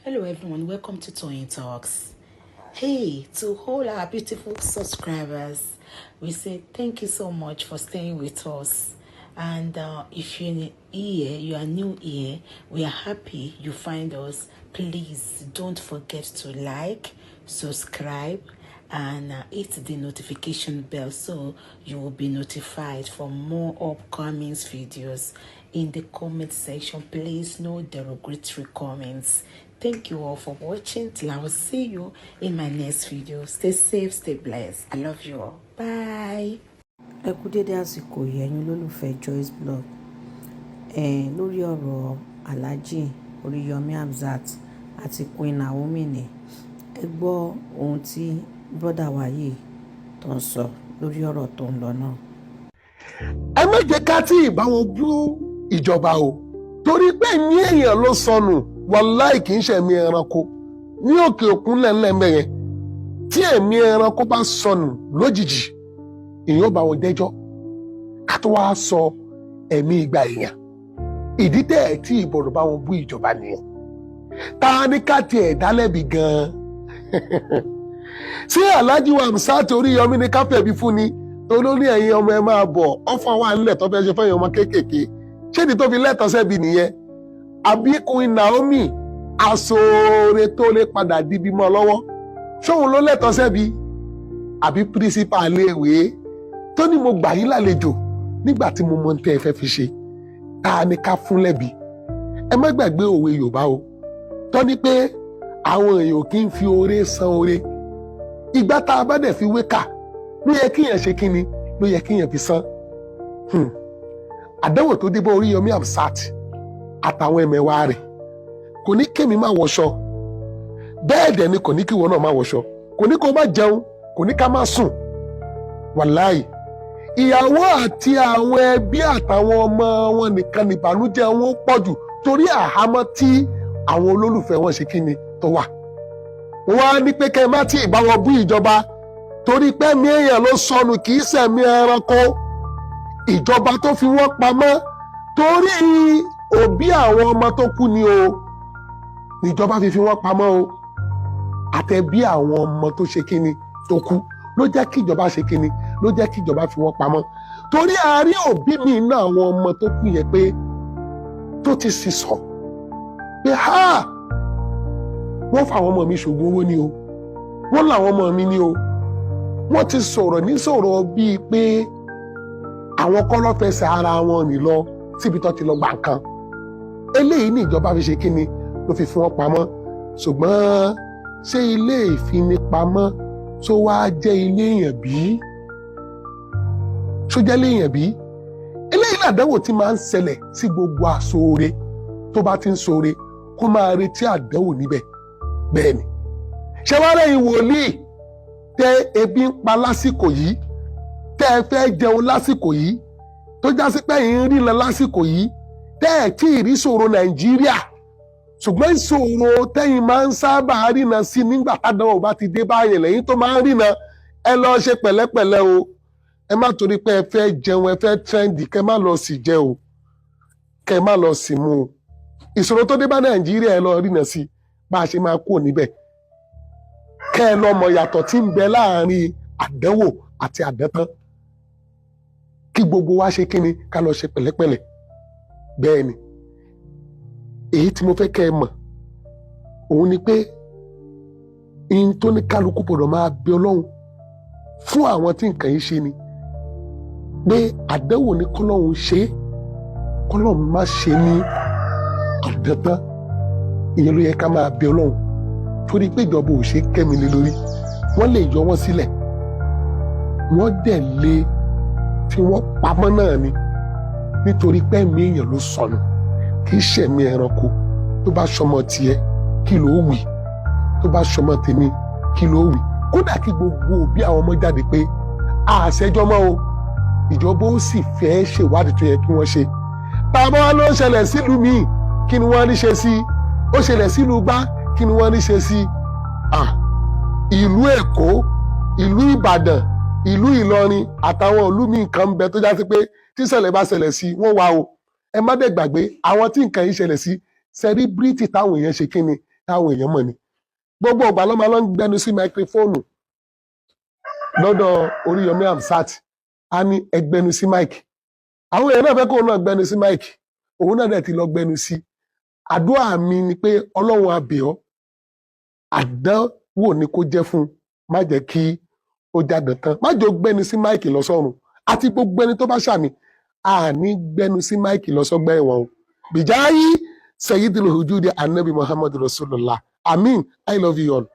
Hello everyone, welcome to Toyeen Talks. Hey, to all our beautiful subscribers, we say thank you so much for staying with us. And if you're here, you are new here, we are happy you find us. Please don't forget to like, subscribe, and hit the notification bell so you will be notified for more upcoming videos. In the comment section, please, no derogatory comments. Thank you all for watching. Till I will see you in my next video. Stay safe, stay blessed. I love you all. Bye. Ẹ kú dédé àsìkò yìí, ẹ̀yin olólùfẹ́ Joyce Blog. Lórí ọ̀rọ̀ Alhaji Oríyọmí Hamzat àti Queen Naomi ni. Ẹ gbọ́ ohun tí brother wa yìí tó ń sọ lórí ọ̀rọ̀ tó ń lọ náà. Ẹ má jẹ́ ká tí ì bá wọn bú ìjọba o, torí pé ní èèyàn ló sọnù, wàláì, kì í ṣe ẹ̀mí ẹranko. Ní òkè òkun lẹ́ńlẹ́mẹ̀ yẹn, tí ẹ̀mí ẹranko bá sọnù lójijì, èèyàn bá wọn dẹ́jọ́, ká tó wá sọ ẹ̀mí ìgbà èèyàn. Ìdí tẹ́ ẹ̀ tí ìbọ̀rọ̀ bá wọn bú ìjọba nìyẹn. Ta ni ká tiẹ̀ dá lẹ́bi gan-an? Ṣé Alhaji wa Hamzat Oríyọmí ní ká fẹ̀bi fún ni, tó ló ní ẹ̀yin ọmọ ẹ máa bọ̀, ọ̀fọ̀ wà nílẹ̀ tó fẹ́ ṣe fẹ́yìn ọmọ kéékèèké? Ṣé ni tó fi lẹ́tọ̀ọ́ sẹ́bi nìyẹn, àbí Queen Naomi, aṣoore tó lè padà di bímọ lọ́wọ́, ṣóun ló lẹ́tọ̀ọ́ sẹ́bi, àbí principal iléèwé tó ní mo gbà yín lálejò nígbà tí mo mọ ohun tẹ́ ẹ fẹ́ fi ṣe? Ta ni ká fún lẹ́bi? Ẹ má gbàgbé òwe Yorùbá o, tó ní pé àwọn èèyàn kì í fi oore san oore. Ìgbà tá a bá dẹ̀ fi wé kà ló yẹ kíyàn ṣe kíni, ló yẹ kíyàn fi san. Àdánwò tó dé bá Oríyọmí Hamzat àtàwọn ẹmẹ̀wà rẹ̀, kò ní kémi má wọṣọ, bẹ́ẹ̀ dẹ̀ ni kò ní kí ìwọ náà má wọṣọ, kò ní kó má jẹun, kò ní ká má sùn. Wàláì, ìyàwó àti àwọn ẹbí àtàwọn ọmọ wọn nìkan nìbànújẹ́ wọn pọ̀ jù, torí àhámọ́ tí àwọn olólùfẹ́ wọn ṣe kíni tó wà. Wọ́n á ní pé kẹ́ ẹ má tí ì bá wọn bú ìjọba, torí pé ẹ̀mí èèyàn ló sọnù, kì í ṣẹ̀mí ẹranko. Ìjọba tó fi wọ́n pamọ́ torí òbí àwọn ọmọ tó kú ni o, níjọba fi wọ́n pamọ́ o. Àtẹ̀bí àwọn ọmọ tó ṣe kíni tó kú ló jẹ́ kí ìjọba ṣe kíni, ló jẹ́ kí ìjọba fi wọ́n pamọ́, torí àárín òbí mi náà àwọn ọmọ tó kú yẹn pé tó ti sì sọ pé ha, wọ́n fa àwọn ọmọ mi ṣògùn owó ni o, wọ́n làwọn ọmọ mi ni o. Wọ́n ti sọ̀rọ̀ ní sọ̀rọ̀ bíi pé àwọn kọ́ ló fẹsẹ̀ ara wọn rìn lọ síbi tó ti lọ gbà nǹkan. Eléyìí ní ìjọba fi ṣe kíni, ló fi fún wọn pamọ́. Ṣùgbọ́n ṣé ilé ìfinipamọ́ tó wá jẹ́ ilé èèyàn bí? Ṣó jẹ́ ilé èèyàn bí? Eléyìí làdánwò tí máa ń ṣẹlẹ̀ sí gbogbo aṣoore. Tó bá ti ń ṣoore, kó máa retí àdánwò níbẹ̀. Bẹ́ẹ̀ ni. Ṣé wàá rẹ̀yìn wòlíì tẹ ebi ń pa lásìkò yìí, tẹ́ ẹ fẹ́ jẹun lásìkò yìí, tó já sí pé ẹ̀yin ń ríran lásìkò yìí, tẹ́ ẹ̀ tí ì rí ṣòro Nàìjíríà, ṣùgbọ́n ìṣòro tẹ́yìn máa ń sábà rína sí nígbà tádánwò bá ti dé báyìí lẹ́yìn tó máa ń rína, ẹ lọ ṣe pẹ̀lẹ́pẹ̀lẹ́ o. Ẹ má torí pé ẹ fẹ́ jẹun, ẹ fẹ́ trend, kẹ má lọ sì jẹ o, kẹ má lọ sì mú o. Ìṣòro tó dé bá Nàìjíríà, ẹ lọ rína sí bá a ṣe máa kúrò níbẹ̀, kẹ́ ẹ lọ mọ̀ yàtọ̀ tí ń bẹ láàrin àdánwò àti àdántán. Kí gbogbo wa ṣe kíni, ká lọ ṣe pẹ̀lẹ́pẹ̀lẹ́. Bẹ́ẹ̀ ni. Èyí tí mo fẹ́ kẹ́ ẹ mọ̀ òun ni pé ihun tó ní kálukú gbọ́dọ̀ máa bẹ Ọlọ́run fún àwọn tí nǹkan yìí ṣe ni pé àdánwò ní kọ́lọ́run ṣe é, kọ́lọ́run má ṣe ní àdántán. Ìyẹn ló yẹ ká máa bẹ Ọlọ́run, torí pé ìjọba ò ṣe é kẹ́mi lé lórí. Wọ́n lè yọ wọ́n sílẹ̀, wọ́n dẹ̀ lè tí wọ́n pamọ́ náà ni, nítorí pé ẹ̀mí èèyàn ló sọnù, kì í ṣẹ̀mí ẹranko. Tó bá ṣọmọ tiẹ̀, kí ló wì? Tó bá ṣọmọ tèmi, kí ló wì? Kódà kí gbogbo òbí àwọn ọmọ jáde pé àṣẹjọ́ mọ́ o, ìjọba ó sì fẹ́ ṣèwádìí tó yẹ kí wọ́n ṣe. Tàbá wa ló ń ṣẹlẹ̀ sílùú míì, kí ni wọ́n ní ṣe sí? Ó ṣẹlẹ̀ sílùú gbá, kí ni wọ́n ní ṣe sí? Ìlú Èkó, ìlú Ìbàdàn, ìlú Ìlọrin àtàwọn ìlú míì kan ń bẹ tó já sí pé tí ìṣẹ̀lẹ̀ bá ṣẹlẹ̀ sí wọ́n wá o. Ẹ má dẹ̀ gbàgbé àwọn tí nǹkan yìí ṣẹlẹ̀ sí, celebrity táwọn èèyàn ṣe kíni, táwọn èèyàn mọ̀ ni. Táwọn èèyàn mọ̀ ni gbogbo ọgbà ló máa lọ ń gbẹnu sí microphone lọ́dọ̀ Oríyọmí Hamzat. Á ní ẹgbẹnu sí mic. Àwọn èèyàn náà fẹ́ kóun náà gbẹnu sí mic, òun náà dẹ̀ ti lọ gbẹnu sí. Àdúrà mi ni pé Ọlọ́run á bẹ̀ ọ́, àdánwò ni kó jẹ́ fún un, má jẹ́ kí ó jáde tán, má jẹ́ ó gbẹnu sí mic lọ sọ́run. Àti gbogbo ẹni tó bá ṣàmì, àní gbẹnu sí mic lọ sọ́gbà ẹ̀wọ̀n o. Bìjáyí sayyidul wujudi, Anabi Muhammadu Rasulullah. Amin. I love you all.